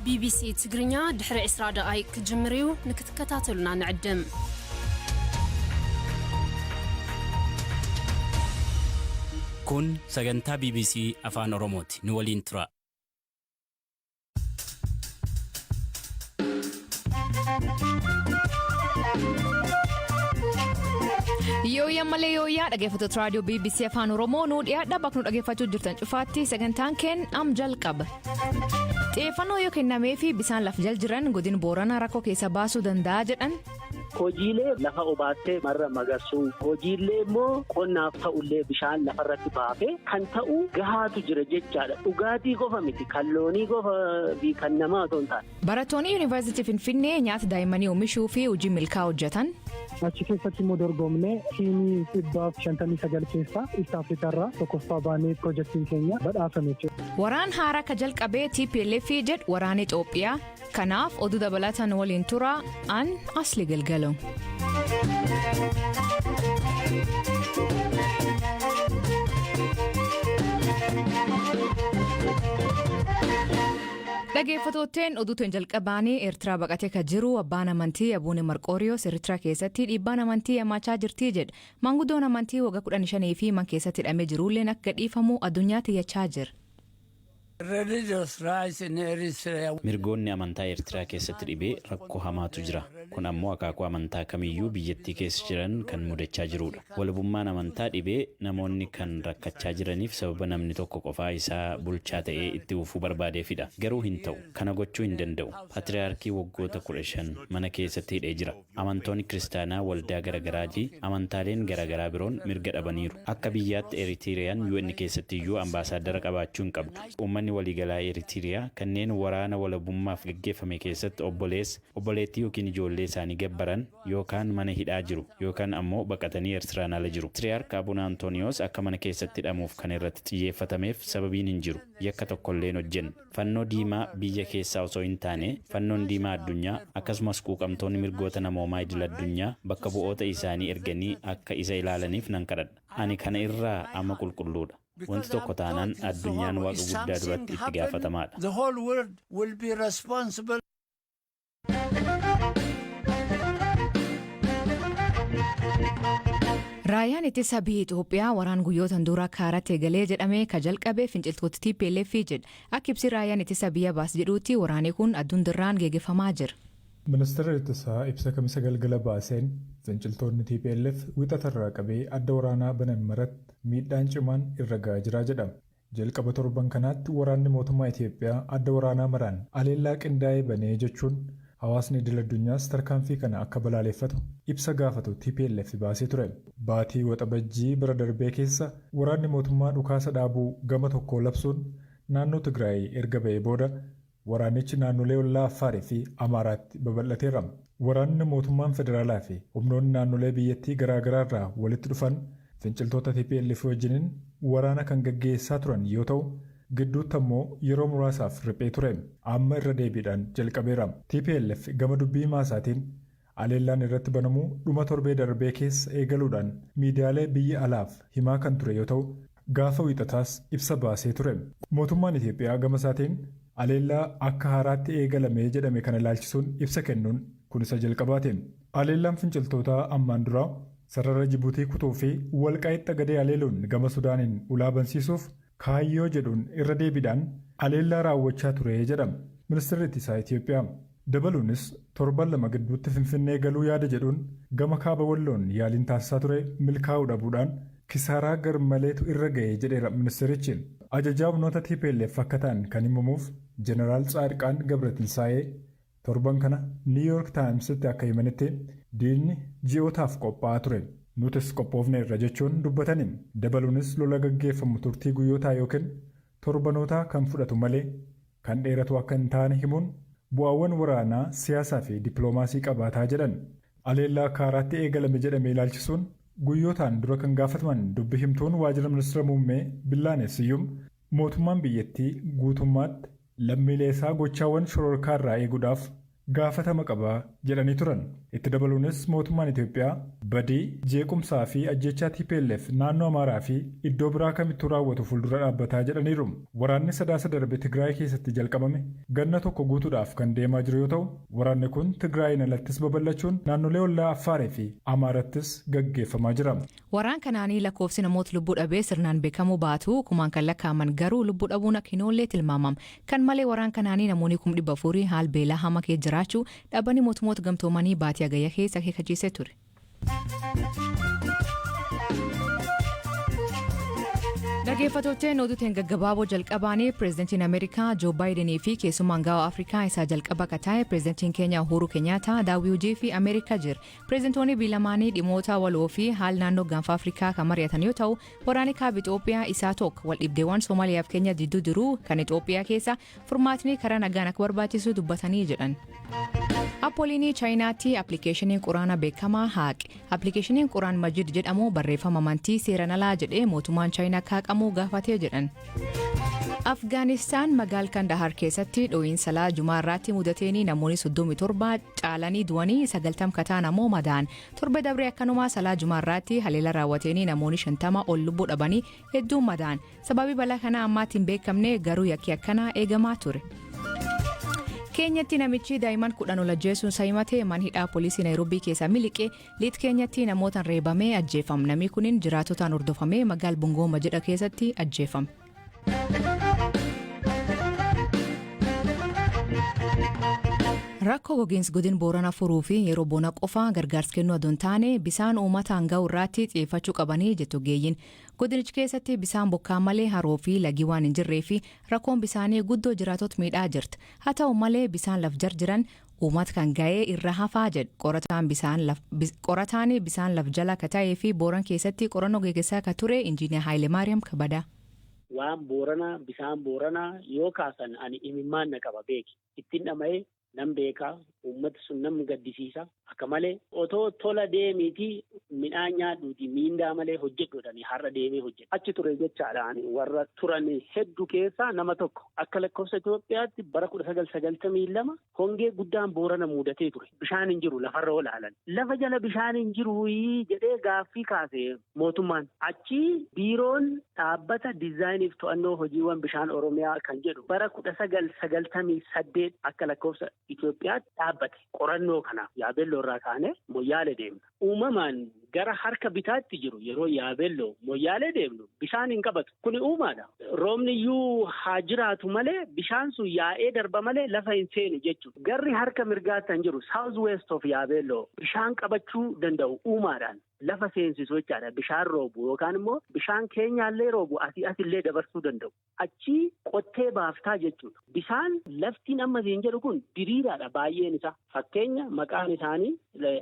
ቢቢሲ ትግርኛ ድሕሪ 20 ደቓይቅ ክጅምር እዩ፣ ንክትከታተሉና ንዕድም። Kun sagantaa BBC Afaan Oromooti. Nu waliin tura. Yooyyaa malee yooyyaa, dhaggeeffattoota raadiyoo BBC Afaan Oromoo, nuu dhiyaadha. Bakka nu dhaggeeffachuu jirtan cufaatti sagantaan keen am jalqaba. Xiyyeeffannoo yoo kennamee fi bisaan laf jal jiran godin Booranaa rakkoo keessa baasuu danda'a jedhan. Hojiilee lafa obaattee marra magarsuu, hojiilee immoo qonnaaf ta'ullee bishaan lafarratti baafee kan ta'u gahaatu jira jechaadha. Dhugaatii qofa miti, kan loonii qofa fi kan namaa otoo hin taane. Barattoonni Yuunivarsiitii Finfinnee nyaata daa'immanii oomishuu fi hojii milkaa'aa hojjetan. Achi keessatti immoo dorgomnee tiimii 159 keessaa East Africa irraa tokkoffaa baanee piroojeektiin keenya badhaafame jechuudha. Waraan haaraa ka jalqabee TPLF jedhu waraana Itoophiyaa. Kanaaf oduu dabalataan waliin tura, an Asli Galgalo. Dhaggeeffattootteen, oduutiin jalqabaanii Eertiraa baqatee kan jiru abbaan amantii Abuune Marqooriyoos Eertiraa keessatti dhiibbaan amantii hammaachaa jirtii jedha. Maanguddoon amantii waggaa 15 fi man keessatti hidhamee jirulleen akka gadhiifamu addunyaatti iyyachaa jira. Religious rights in Eritrea. Mirgoonni amantaa Eertiraa keessatti dhibee rakkoo hamaatu jira. Kun ammoo akaakuu amantaa kamiyyuu biyyattii keessa jiran kan mudachaa jirudha. Walabummaan amantaa dhibee namoonni kan rakkachaa jiraniif sababa namni tokko qofaa isaa bulchaa ta'ee itti fufuu barbaadeefidha. Garuu hin ta'u. Kana gochuu hin danda'u. Patriyaarkii waggoota 15 mana keessatti hidhee jira. Amantoonni kiristaanaa waldaa garagaraa fi amantaaleen garagaraa biroon mirga dhabaniiru. Akka biyyaatti Eritiriyaan UN keessatti iyyuu ambaasaaddara qabaachuu hin qabdu. Uummanni waliigalaa Eritiriyaa kanneen waraana walabummaaf gaggeeffame keessatti obboleessa, obboleettii yookiin ijoollee isaanii gabbaran yookaan mana hidhaa jiru yookaan ammoo baqatanii Eertiraan ala jiru. Patriyaark Abuna Antooniyoos akka mana keessatti hidhamuuf kan irratti xiyyeeffatameef sababiin hin jiru. Yakka tokkollee hin hojjenne. Fannoo Diimaa biyya keessaa osoo hin taane, Fannoon Diimaa Addunyaa, akkasumas quuqamtoonni mirgoota namoomaa idil-addunyaa bakka bu'oota isaanii erganii akka isa ilaalaniif nan kadhadha. Ani kana irraa amma qulqulluudha. Wanti tokko taanaan addunyaan Waaqa guddaa duratti itti gaafatamaadha. The whole world will be responsible. Raayyaan ittisa biyya Itoophiyaa waraan guyyootan dura kaaratti eegalee jedhame ka jalqabe finciltoota TPLF jedha. Akka ibsi raayyaan ittisa biyya baas jedhuutti, waraanni kun adduun dirraan geggeeffamaa jira. Ministeerri ittisaa ibsa Kamisa galgala baaseen, finciltoonni TPLF Wixatarraa qabee adda waraanaa banan maratti miidhaan cimaan irra ga'aa jira jedha. Jalqaba torban kanaatti waraanni mootummaa Itoophiyaa adda waraanaa maraan aleellaa qindaa'ee banee jechuun, hawaasni idil-addunyaas tarkaanfii kana akka balaaleffatu ibsa gaafatu TPLF baasee ture. Baatii Waxabajjii bara darbee keessa waraanni mootummaa dhukaasa dhaabuu gama tokkoo labsuun naannoo Tigraay erga ba'ee booda, waraanichi naannolee ollaa Affaarii fi Amaaraatti babal'ateera. Waraanni mootummaan federaalaa fi humnoonni naannolee biyyattii garaagaraa irraa walitti dhufan finciltoota TPLF wajjiniin waraana kan gaggeessaa turan yoo ta'u, gidduutti ammoo yeroo muraasaaf riphee ture. Amma irra deebiidhaan jalqabeera. TPLF gama dubbii himaa isaatiin aleellaan irratti banamuu dhuma torbee darbee keessa eegaluudhaan miidiyaalee biyya alaaf himaa kan ture yoo ta'u, gaafa Wiixataas ibsa baasee ture. Mootummaan Itoophiyaa gama isaatiin aleellaa akka haaraatti eegalame jedhame kana ilaalchisuun ibsa kennuun kun isa jalqabaati. Aleellaan finciltootaa ammaan duraa sarara Jibuutii kutuu fi Walqaayit Xagadee aleeluun gama Sudaaniin ulaa bansiisuuf kaayyoo jedhuun irra deebiidhaan aleellaa raawwachaa ture jedha Ministeerri Ittisaa Itoophiyaa. Dabaluunis, torban 2 gidduutti Finfinnee galuu yaada jedhuun gama Kaaba Walloon yaaliin taasisaa ture milkaa'uu dhabuudhaan kisaaraa garmaleetu irra ga'e jedheera ministeerichi. Ajajaa humnoota TPLF akka ta'an kan himamuuf Jeneraal Tsaadqaan Gabratinsaa'ee torban kana New York Times'tti akka himanitti, diinni ji'ootaaf qophaa'aa ture. Nutis qophoofneerra jechuun dubbatani. Dabaluunis, lola gaggeeffamu turtii guyyootaa yookiin torbanootaa kan fudhatu malee kan dheeratu akka hin taane himuun, bu'aawwan waraanaa, siyaasaa fi dippiloomaasii qabaataa jedhan. Aleellaa akka haaraatti eegalame jedhame ilaalchisuun guyyootaan dura kan gaafataman dubbi himtuun waajira ministira muummee Billaanee Siyyum, mootummaan biyyattii guutummaatti lammiilee isaa gochaawwan shororkaa irraa eeguudhaaf gaafatama qaba jedhanii turan. Itti dabaluunis mootummaan Itoophiyaa badii jeequmsaa fi ajjechaa TPLF naannoo Amaaraa fi iddoo biraa kamittuu raawwatu fuuldura dhaabbataa jedhaniiru. Waraanni Sadaasa darbe Tigraay keessatti jalqabame ganna tokko guutuudhaaf kan deemaa jiru yoo ta'u, waraanni kun Tigraayin alattis babal'achuun naannolee ollaa Affaarii fi Amaarattis gaggeeffamaa jira. Waraan kanaanii lakkoofsi namoota lubbuu dhabee sirnaan beekamuu baatu, kumaan kan lakkaa'aman garuu lubbuu dhabuun akka hin oollee tilmaamama. Kan malee waraan kanaanii namoonni 400,000 haal beelaa hama keessa jiraachuu Dhaabbanni Mootummoota Gamtoomanii baatii Hagayya keessa akeekkachiisee ture. Dhaggeeffattootni oduutiin gaggabaaboo jalqabaanii, pireezidantiin Ameerikaa Joo Baayidenii fi keessummaan gaa'oo Afrikaa isaa jalqaba akka ta'e pireezidantiin Keenyaa Uhuru Kenyaata daawwii hojii fi Ameerikaa jira. Pireezidantoonni biyya lamaanii dhimmoota waloo fi haala naannoo Gaanfa Afrikaa kan mari'atan yoo ta'u, waraanni kaaba Itoophiyaa isaa tokko wal dhibdeewwan Somaaliyaa fi Keenyaa jidduu jiru kan Itoophiyaa keessa furmaatni karaa nagaan akka barbaachisu dubbatanii jedhan. Appooliin Chaayinaatti appilikeeshiniin quraana beekamaa haaqe. Appilikeeshiniin Quraan Majid jedhamu barreeffama amantii seeran alaa jedhee mootummaan Chaayinaa akka haqamu gaafatee jedhan. Afgaanistaan magaal Kandahar keessatti dho'iinsa laa Jumaa irraatti mudateeni namoonni 37 caalanii du'anii, 90 kataan ammoo madaan. Torbe dabree akkanumaa salaa Jumaa irraatti haleela raawwateeni namoonni 50 ol lubbuu dhabanii, hedduun madaan. Sababii balaa kanaa ammaatti hin beekamne, garuu yakki akkanaa eegamaa ture. Keenyatti namichi daa'imman 10 ol ajjeesuun isa himate man hidhaa poolisii Naayiroobii keessaa miliqe. Liit Keenyatti namootaan reebamee ajjeefame. Namni kunin jiraatotaan hordofamee magaal Bungooma jedha keessatti ajjeefame. Rakkoo gogiinsi godin Boorana furuu fi yeroo bona qofa gargaarsa kennuu adoo hin taane bisaan uummataan ga'u irraatti xiyyeeffachuu qabanii jettu ogeeyyiin. Godinicha keessatti bisaan bokkaa malee haroo fi lagi waan hin jirree fi rakkoon bisaanii guddoo jiraatot miidhaa jirti. Haa ta'u malee bisaan laf jar jiran uummata kan ga'ee irra hafaa jedhu qorataan bisaan laf jala ka ta'ee fi Booran keessatti qorannoo geggeessaa ka ture Injiiniyaa Haayilemaariyaam Kabadaa. Waan Booranaa, bisaan Booranaa yoo kaasan ani imimmaan na qaba beeki. Ittiin dhama'ee nan beekaa, uummati sun nam gaddisiisa akka malee. Otoo tola deemiitii midhaan nyaadhuutii miindaa malee hojjedhu jedhanii har'a deemee hojjedha. Achi ture jechaadha, ani warra turan hedduu keessaa nama tokko. Akka lakkoofsa Itoophiyaatti bara 1992 hongee guddaan Boorana muudatee ture. Bishaan hin jiru lafarra olaalan. Lafa jala bishaan hin jiru jedhee gaaffii kaase mootummaan. Achi biiroon dhaabbata diizaayiniif to'annoo hojiiwwan bishaan Oromiyaa kan jedhu bara 1998 akka lakkoofsa Itoophiyaatti dhaabbate. Qorannoo kanaaf Yaabelloo irraa kaanee Moyyaale deemna. Uumamaan gara harka bitaatti jiru yeroo Yaabelloo Moyyaalee deemnu bishaan hin qabatu. Kuni uumaadha. Roobni iyyuu haa jiraatu malee bishaan sun yaa'ee darba malee lafa hin seenu jechuudha. Garri harka mirgaatti kan jiru, south west of Yaabelloo, bishaan qabachuu danda'u uumaadhaan. Lafa seensisu jechaadha. Bishaan roobu yookaan immoo bishaan keenyaallee roobu asii asillee dabarsuu danda'u. Achii qottee baaftaa jechuudha. Bishaan laftiin amma siin jedhu kun diriiraadha baay'een isaa. Fakkeenya maqaan isaanii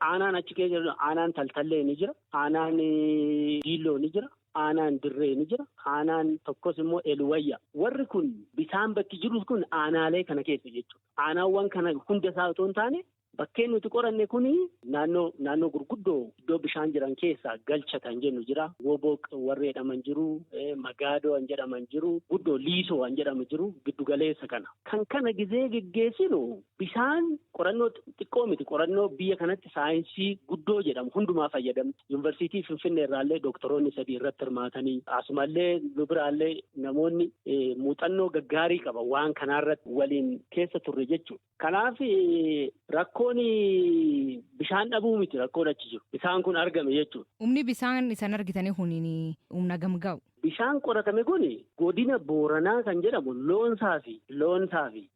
aanaan achi keessa jiru, aanaan Taltallee ni jira, aanaan Diilloo ni jira, aanaan Dirree ni jira, aanaan tokkos immoo Eluwayya. Warri kun bishaan bakki jiru kun aanaalee kana keessa jechuudha. Aanaawwan kana hunda isaa otoo hin taane, bakkeen nuti qoranne kun naannoo gurguddoo iddoo bishaan jiran keessaa Galchata kan jennu jira. Woboq warri jedhaman jiru. Magaadoo kan jedhaman jiru. Guddoo Liisoo kan jedhamu jiru. Giddu galeessa kana. Kan kana gizee geggeessinu bishaan qorannoo xiqqoo miti. Qorannoo biyya kanatti saayinsii guddoo jedhamu hundumaa fayyadamne. Yuunivarsiitii Finfinnee irraallee doktoroonni sadii irratti hirmaatanii, asumallee nu biraallee namoonni muuxannoo gaggaarii qaban waan kanaarratti waliin keessa turre jechuudha. Kanaaf rakkoon bishaan dhabuu miti rakkoon achi jiru. Bishaan kun argame jechuudha. Humni bishaan isan argitanii kun humna gam ga'u? Bishaan qoratame kun godina Booranaa kan jedhamu loonsaa fi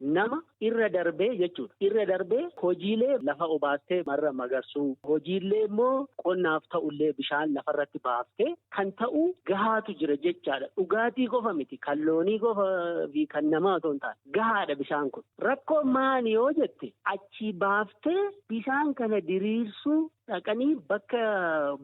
nama irra darbee jechuudha. Irra darbee hojiilee lafa obaastee marra magarsuu, hojiilee immoo qonnaaf ta'ullee bishaan lafarratti baaftee kan ta'u gahaatu jira jechaadha. Dhugaatii qofa miti, kan loonii qofa fi kan namaa otoo hin taane gahaadha bishaan kun. Rakkoo maali yoo jette, achii baaftee bishaan kana diriirsuu dhaqanii bakka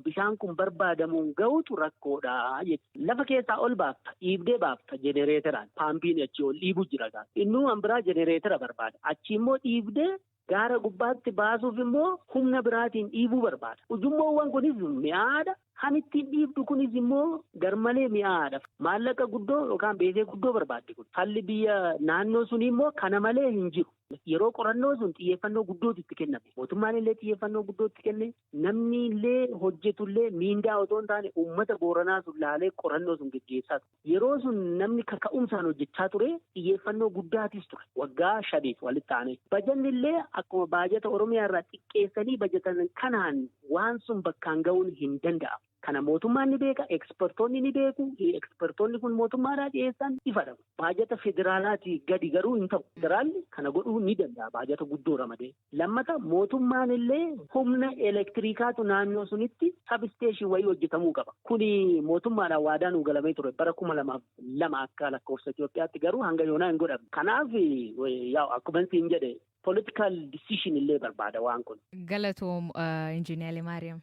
bishaan kun barbaadamuun gahutu rakkoodha jechuudha. Lafa keessaa ol baafta, dhiibdee baafta jenereeteraan, paampiin achii ol dhiibu jira. Innuu waan biraa jenereetera barbaada. Achi immoo dhiibdee gaara gubbaatti baasuuf immoo humna biraatiin dhiibuu barbaada. Ujummoowwan kunis mi'aadha. Kan ittiin dhiibdu kunis immoo garmalee mi'aadha. Maallaqa guddoo yookaan beesee guddoo barbaaddi kun. Falli biyya naannoo sunii immoo kana malee hin jiru. Yeroo qorannoo sun xiyyeeffannoo guddootu itti kenname. Mootummaan illee xiyyeeffannoo guddootti kenne, namni illee hojjetu illee miindaa otoo hin taane uummata Booranaa sun laalee qorannoo sun geggeessaa ture. Yeroo sun namni kaka'umsaan hojjechaa ture, xiyyeeffannoo guddaatis ture. Waggaa 5f walitti aanee. Bajanni illee akkuma baajata Oromiyaa irraa xiqqeessanii bajatan kanaan waan sun bakkaan ga'uun hin danda'amu. Kana mootummaan ni beeka, ekspertoonni ni beeku, ekspertoonni kun mootummaadhaa dhiyeessan ifadha. Baajata federaalaatii gadi garuu hin ta'u. Federaalli kana godhuu ni danda'a baajata guddoo ramadee. Lammata, mootummaan illee humna elektiriikaatu naannoo sunitti substation wayii hojjetamuu qaba. Kuni mootummaadhaan waadaa nuu galamee ture bara 2002 akka lakkoofsa Itoophiyaatti, garuu hanga yoonaa hin godhamne. Kanaaf yaa akkuma siin jedhe, political decision illee barbaada waan kun. Galatoom, Injiinar Maariyaam.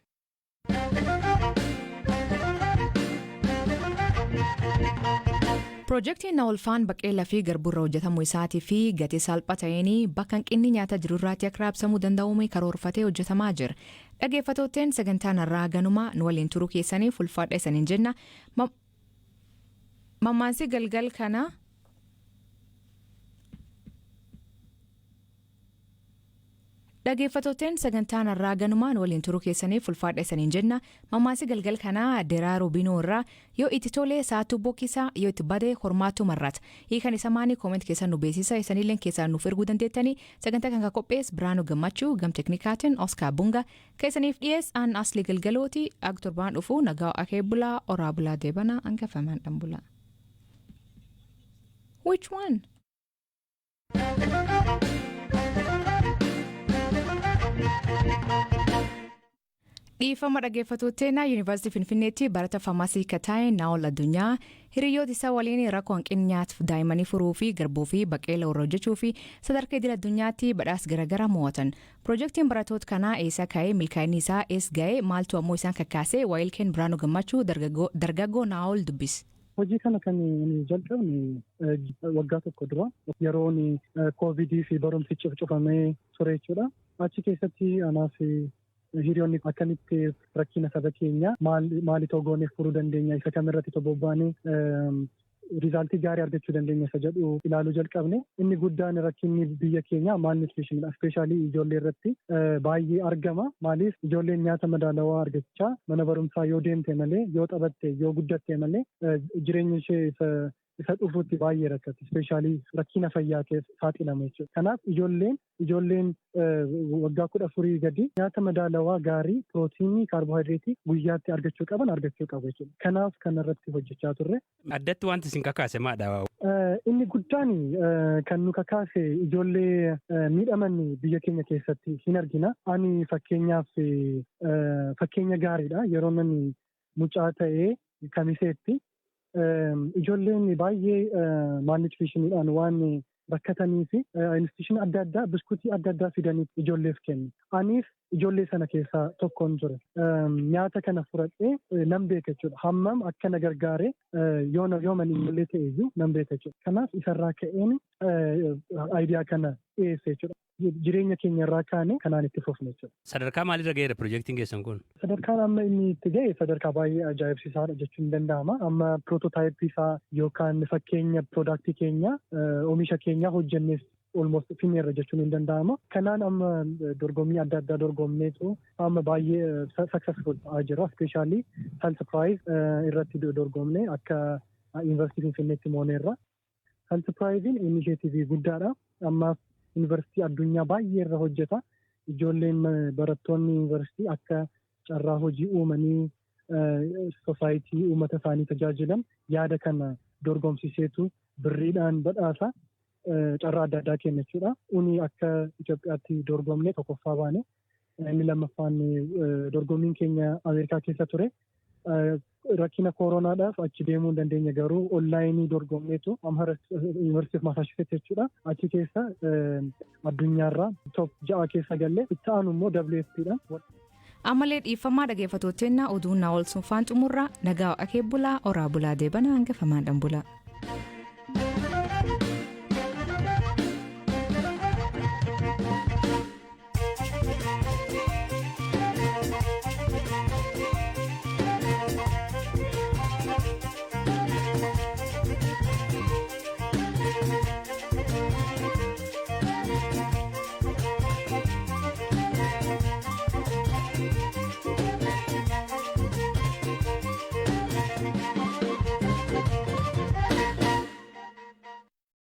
Piroojeektiin Naolfaan baqeelaa fi garbuurra hojjetamuu isaatii fi gatii salphaa ta'een bakka hanqinni nyaata jirurraatti akka raabsamuu danda'uun karoorfatee hojjetamaa jira. Dhaggeeffattootteen, sagantaan har'aa ganuma nu waliin turuu keessaniif ulfaadha isaniin jenna. Mammaansi galgal kana. Dhaggeeffattootteen, sagantaan har'aa ganumaan waliin turuu keessaniif ulfaadha isaniin jenna. Mammaansi galgal kanaa Deraaruu Binoo irraa: "Yoo itti tolee sa'aatu bokkisaa, yoo itti badee hormaatu marrata." Hiikan isa maanii? Comment keessan nu beeksisa. Isanillee keessaan nuuf erguu dandeettanii. Sagantaa kan qophees Biraanuu Gammachuu, gam teknikaatiin Oskaar Bunga, keessaniif dhiyees aan Asli Galgalooti. Ag torbaan dhufu nagaa akee bulaa, oraa bulaa, deebanaa hangafamaan dhan bulaa. Which one? Dhiifama dhaggeeffattootteena. Yuunivarsiitii Finfinneetti barata faarmaasii kataa'e Naa'ol Addunyaa hiriyoota isaa waliin rakkoo hanqina nyaata daa'immanii furuu fi garbuu fi baqeela warra hojjechuu fi sadarkaa idil addunyaatti badhaasa garaagaraa mo'atan. Piroojeektiin barattoota kanaa eessa ka'ee, milkaa'inni isaa eessa ga'ee, maaltu ammoo isaan kakkaasee? Waayilkeen Biraanuu Gammachuu dargaggoo Naa'ol dubbise. Hojii kana kan jalqabne waggaa tokko dura, yeroon koovidii fi barumsichi cufamee ture jechuudha. Achi keessatti anaaf hiriyoonni akkamitti rakkina saba keenya maali goonee furuu dandeenya, isa kamirratti bobba'anii result gaarii argachuu dandeenya isa jedhu ilaaluu jalqabne. Inni guddaan rakkinni biyya keenya malnutritionidha. Especially ijoollee irratti baay'ee argama. Maaliif? Ijoolleen nyaata madaalawaa argachaa mana barumsaa yoo deemte malee, yoo taphatte, yoo guddatte malee, jireenya ishee isa dhufuutti baay'ee rakkatti. Especially rakkina fayyaa keessa saaxilama jechuudha. Kanaaf ijoolleen waggaa 14 gadi nyaata madaalawaa gaarii, pirootiinii, kaarboohayidireetii guyyaatti argachuu qaban argachuu qabu jechuudha. Kanaaf kanarratti hojjechaa turre. Addatti wanti isin kakaase maadha? Inni guddaan kan nu kakaase ijoollee miidhaman biyya keenya keessatti hin argina. Ani fakkeenyaaf fakkeenya gaariidha. Yeroo namni mucaa ta'ee kamiseetti ijoolleen baay'ee malnutritioniidhaan waan rakkatanii fi institution adda addaa biskuutii adda addaa fidanii ijoolleef kennu. Anis ijoollee sana keessaa tokkoon ture. Nyaata kana fudhadhee nan beeka jechuudha. Hammam akka na gargaare yooman ijoollee ta'e iyyuu nan beeka jechuudha. Kanaaf isarraa ka'een idea kana dhiyeesse jechuudha. Jireenya keenya irraa kaane kanaan itti fufne jechuudha. Sadarkaa maalirra ga'eera piroojeektiin keessan kun? Sadarkaan amma inni itti ga'e sadarkaa baay'ee ajaa'ibsiisaadha jechuun ni danda'ama. Amma prototype isaa yookaan fakkeenya product keenya, oomisha keenya hojjenneef almost finneerra jechuun ni danda'ama. Kanaan amma dorgommii adda addaa dorgomneetu amma baay'ee successful ta'aa jira. Especially Hult Prize irratti dorgomne, akka Yuunivarsiitii Finfinneetti mooneerra. Hult Prizeiin initiative guddaadha. Ammaaf yuunivarsiitii addunyaa baay'ee irra hojjeta. Ijoolleen barattoonni yuunivarsiitii akka carraa hojii uumanii society uummata isaanii tajaajilan yaada kana dorgomsiiseetu birriidhaan badhaasa, carraa adda addaa kenna jechuudha. Uni akka Itoophiyaatti dorgomne tokkoffaa baane. Inni lammaffaan dorgommiin keenya Ameerikaa keessa ture. Rakkina kooronaadhaaf achi deemuu hin dandeenye, garuu online dorgomneetu Amhurst, University of Massachusetts jechuudha. Achi keessa addunyaarraa top 6 keessa galle. Itti aanu immoo WFP dha. Ammallee dhiifamaa dhaggeeffattootteennaa, oduun naa ol sunfaan xumurraa. Nagaa akee bulaa, oraa bulaa, deebanaa hangafamaadhaan bulaa.